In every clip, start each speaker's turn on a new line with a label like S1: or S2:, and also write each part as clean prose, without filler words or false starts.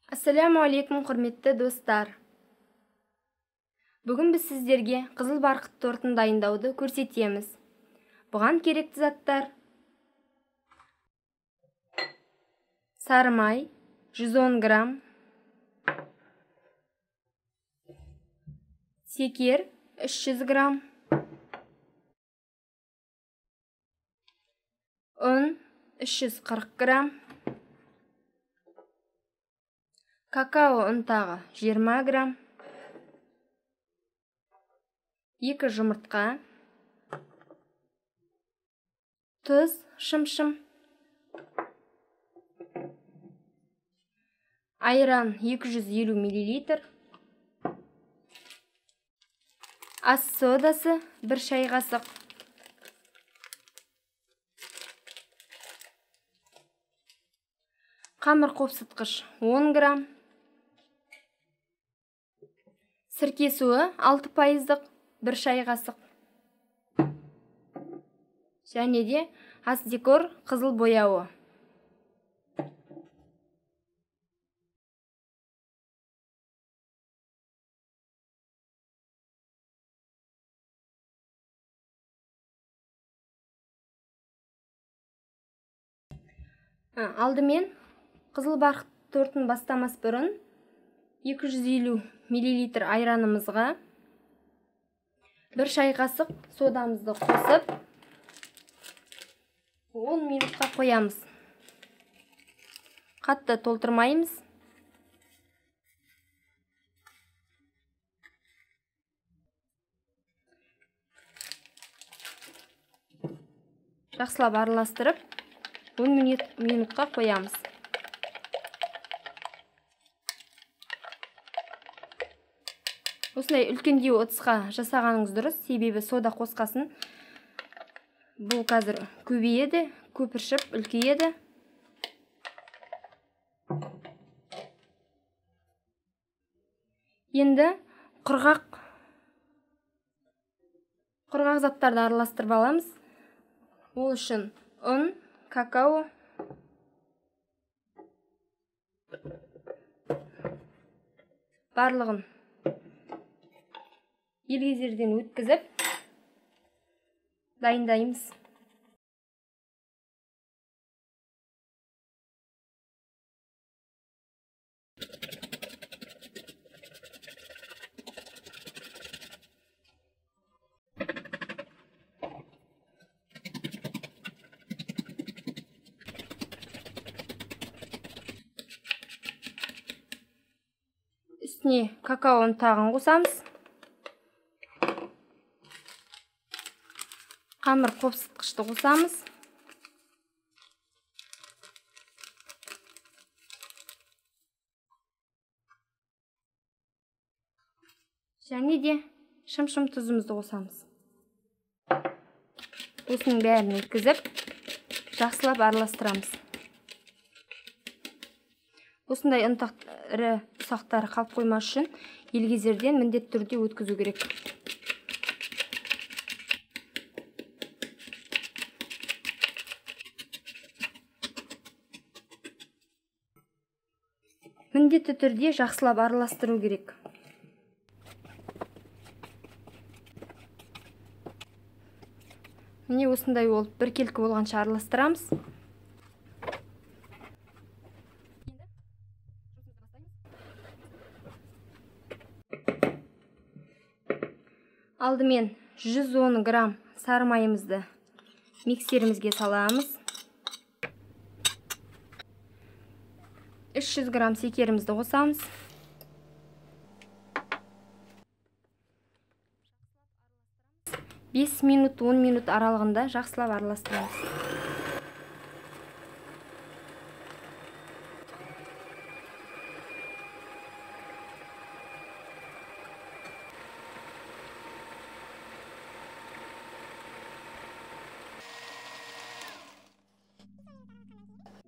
S1: Ассаляму алейкум, құрметті достар. Бүгін біз сіздерге қызыл барқыт тортын дайындауды көрсетеміз. Бұған керекті заттар: сары май 110 грамм, шекер 300 грамм, ұн 340 грамм, какао ұнтағы 20 грамм, 2 жұмыртқа, тұз шымшым, айран 250 миллилитр, ас содасы 1 шай қасық, қамыр қопсытқыш 10 грамм, сірке суы 6 пайыздық 1 шай қасық, және де ас декор қызыл бояуы. Алдымен қызыл барқыт тортын бастамас бұрын 250 миллилитр айранымызға 1 шай қасық содамызды қосып 10 минутқа қоямыз. Қатты толтырмаймыз. Жақсылап араластырып 10 минутқа қоямыз. Осындай үлкендеу ыдысқа жасағаныңыз дұрыс, себебі сода қосқасын бұл қазір көбейеді, көпіршіп үлкейеді. Енді құрғақ заттарды араластырып аламыз. Ол үшін ұн, какао, барлығын елгезерден өткізіп дайындаймыз. Үстіне какао ұнтағын қосамыз. Қамыр қопсытқышты қосамыз. Және де шым-шым тұзымызды қосамыз. Осының бәрін өткізіп, жақсылап араластырамыз. Осындай ұнтақ ірі ұсақтары қалып қоймас үшін елгезерден міндетті түрде өткізу керек. Міндетті түрде жақсылап араластыру керек. Міне осындай болып біркелкі болғанша араластырамыз. Алдымен 110 грамм сары майымызды миксерімізге саламыз. 300 грамм шекерімізді қосамыз. 5 минут 10 минут аралығында жақсылап араластырамыз.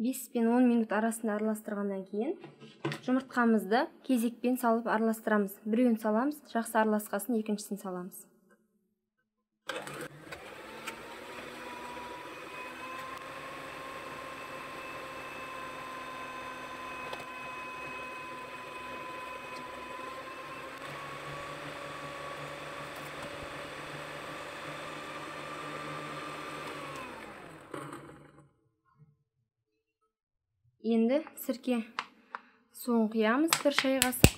S1: Бес пен 10 минут арасында араластырғаннан кейін жұмыртқамызды кезекпен салып араластырамыз. Біреуін саламыз, жақсы араласқасын екіншісін саламыз. Енді сірке суын құямыз 1 шай қасық.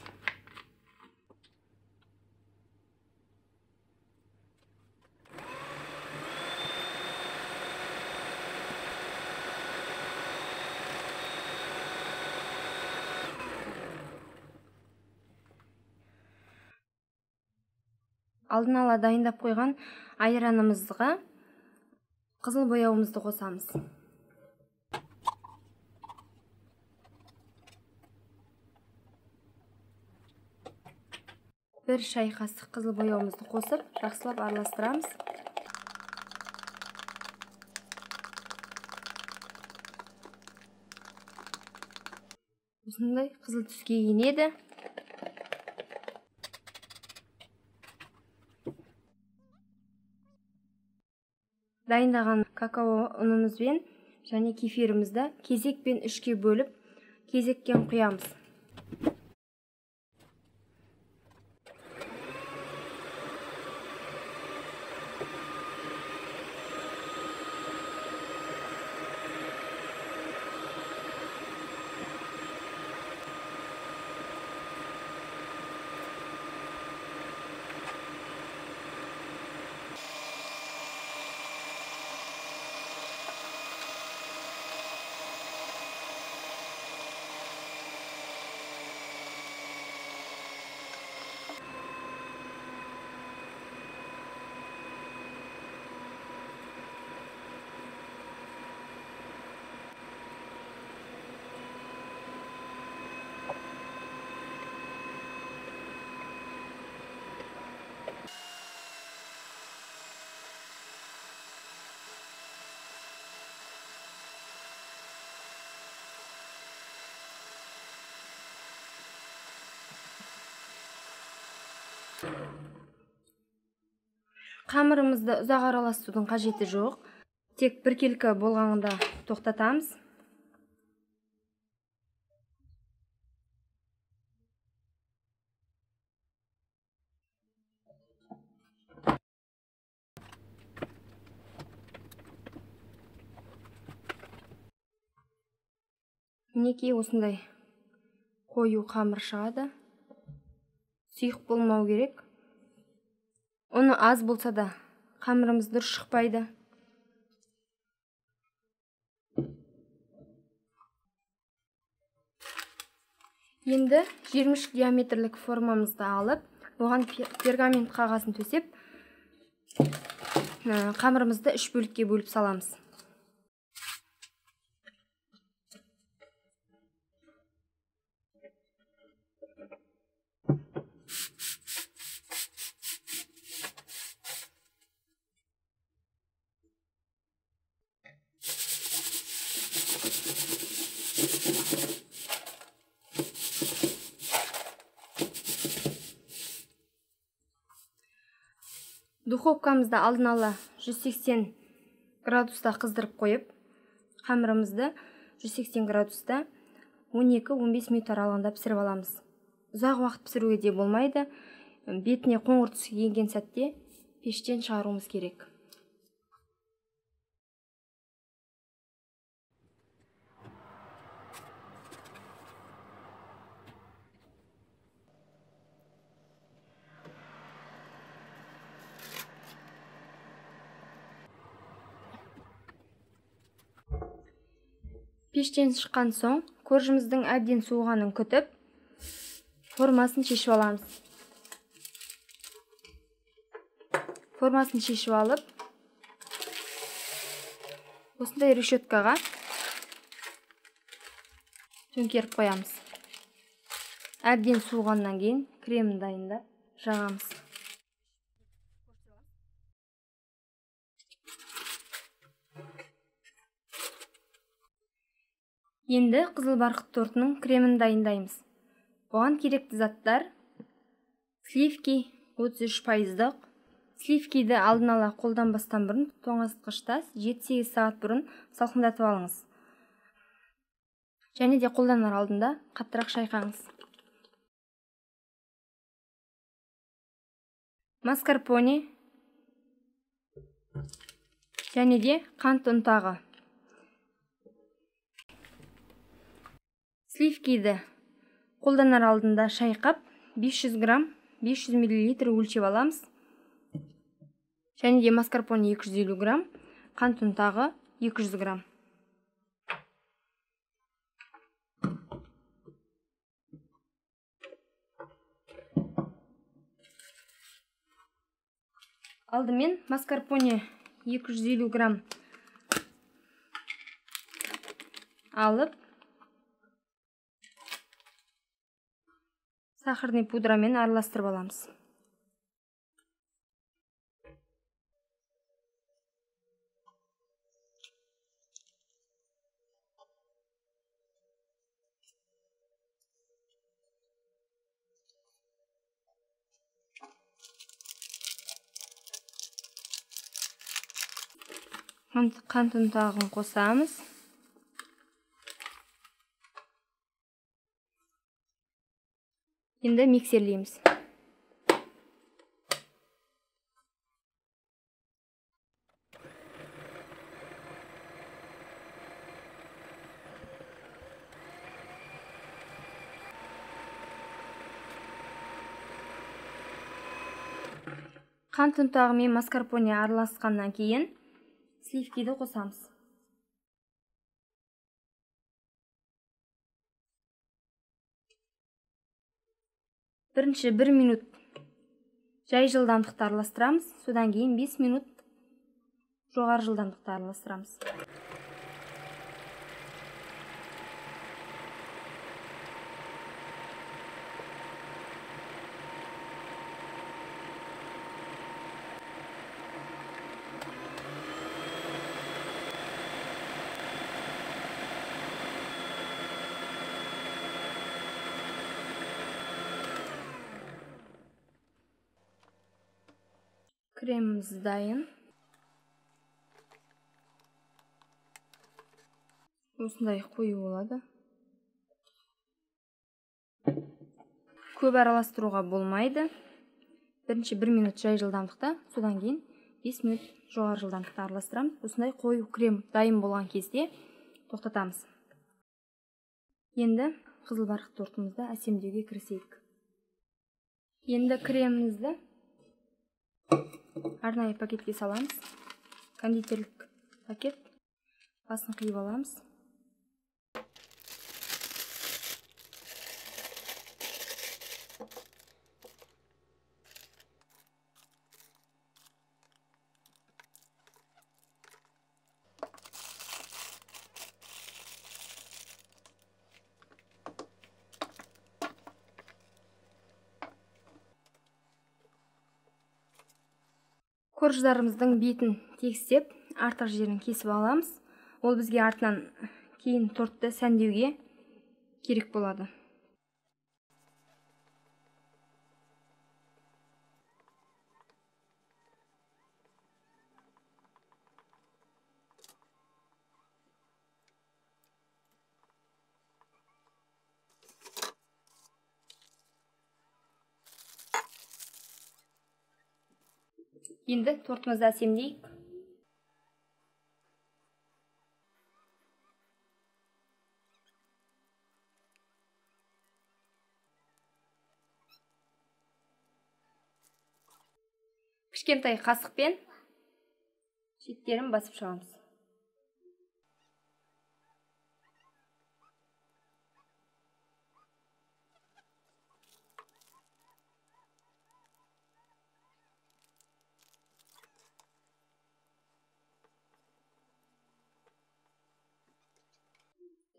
S1: Алдын ала дайындап қойған айранымызға қызыл бояуымызды қосамыз. 1 шай қасық қызыл бояуымызды қосып, жақсылап араластырамыз. Осындай қызыл түске енеді. Дайындаған какао ұнымызбен және кефирімізді кезекпен 3-ке бөліп, кезеккен құямыз. Қамырымызды ұзақ араластырудың қажеті жоқ. Тек біркелкі болғанда тоқтатамыз. Мінекей осындай қою қамыр шығады. Сұйық болмау керек. Ұны аз болса да қамырымыз дұрыс шықпайды. Енді 23 диаметрлік формамызды алып, оған пергамент қағазын төсеп, қамырымызды 3 бөлікке бөліп саламыз. Духовкамызды алдын ала 180 градуста қыздырып қойып, қамырымызды 180 градуста 12-15 минут аралығында пісіріп аламыз. Ұзақ уақыт пісіруге де болмайды. Бетіне қоңыр түсі енген сәтте пештен шығаруымыз керек. Пештен шыққан соң коржымыздың әбден суығанын күтіп, формасын шешіп аламыз. Формасын шешіп алып, осындай решеткаға төңкеріп қоямыз. Әбден суығаннан кейін кремін дайындап жағамыз. Енді қызыл барқыт тортының кремін дайындаймыз. Оған керекті заттар: сливки 33%-дық. Сливкиді алдын ала қолданбастан бұрын тоңазытқышта 7-8 сағат бұрын салқындатып алыңыз. Және де қолданар алдында қаттырақ шайқаңыз. Маскарпоне және де қант ұнтағы. Сливкиді қолданар алдында шайқап 500 грамм 500 миллилитр өлшеп аламыз. Және де маскарпоне 250 грамм, қант ұнтағы 200 грамм. Алдымен маскарпоне 250 грамм алып, сахарный пудрамен араластырып аламыз. Қант ұнтағын қосамыз. Енді миксерлейміз. Қант ұнтағы мен маскарпоне араласқаннан кейін сливкиді қосамыз. Бірінші 1 минут жай жылдамдықта араластырамыз, содан кейін 5 минут жоғары жылдамдықта араластырамыз. Креміміз дайын. Осындай қою болады. Көп араластыруға болмайды. Бірінші 1 минут жай жылдамдықта, содан кейін 5 минут жоғары жылдамдықта араластырамыз. Осындай қою крем дайын болған кезде тоқтатамыз. Енді қызыл барқыт тортымызды әсемдеуге кірісейік. Енді кремімізді арнайы пакетке саламыз. Кондитерлік пакет. Басын қиып аламыз. Корждарымыздың бетін тегістеп, артық жерін кесіп аламыз. Ол бізге артынан кейін тортты сәндеуге керек болады. Енді тортымызды әсемдейік. Кішкентай қасықпен шеттерін басып шығамыз.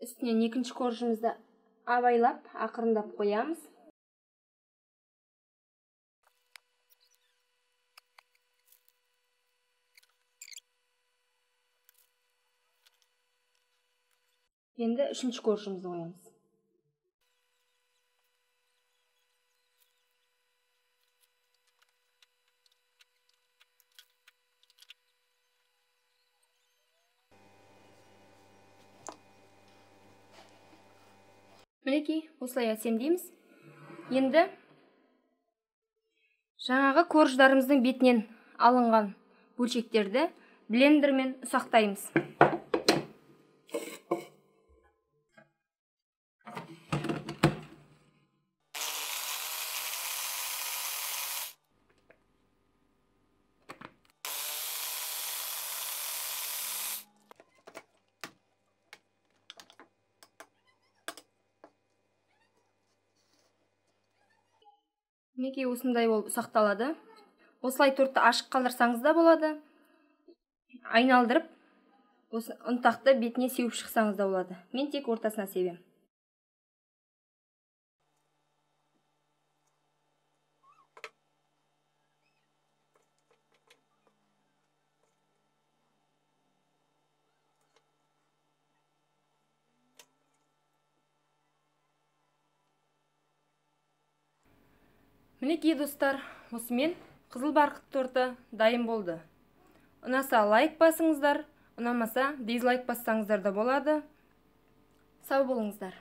S1: Үстінен екінші коржымызды абайлап, ақырындап қоямыз. Енді үшінші коржымызды қоямыз. Мінекей, осылай әсемдейміз. Енді жаңағы корждарымыздың бетінен алынған бөлшектерді блендермен ұсақтаймыз. Мінекей, осындай болып ұсақталады. Осылай тортты ашық қалдырсаңыз да болады. Айналдырып, осы ұнтақты бетіне сеуіп шықсаңыз да болады. Мен тек ортасына себем. Мінекей, достар, осымен қызыл барқыт торты дайын болды. Ұнаса лайк басыңыздар, ұнамаса дизлайк бассаңыздар да болады. Сау болыңыздар.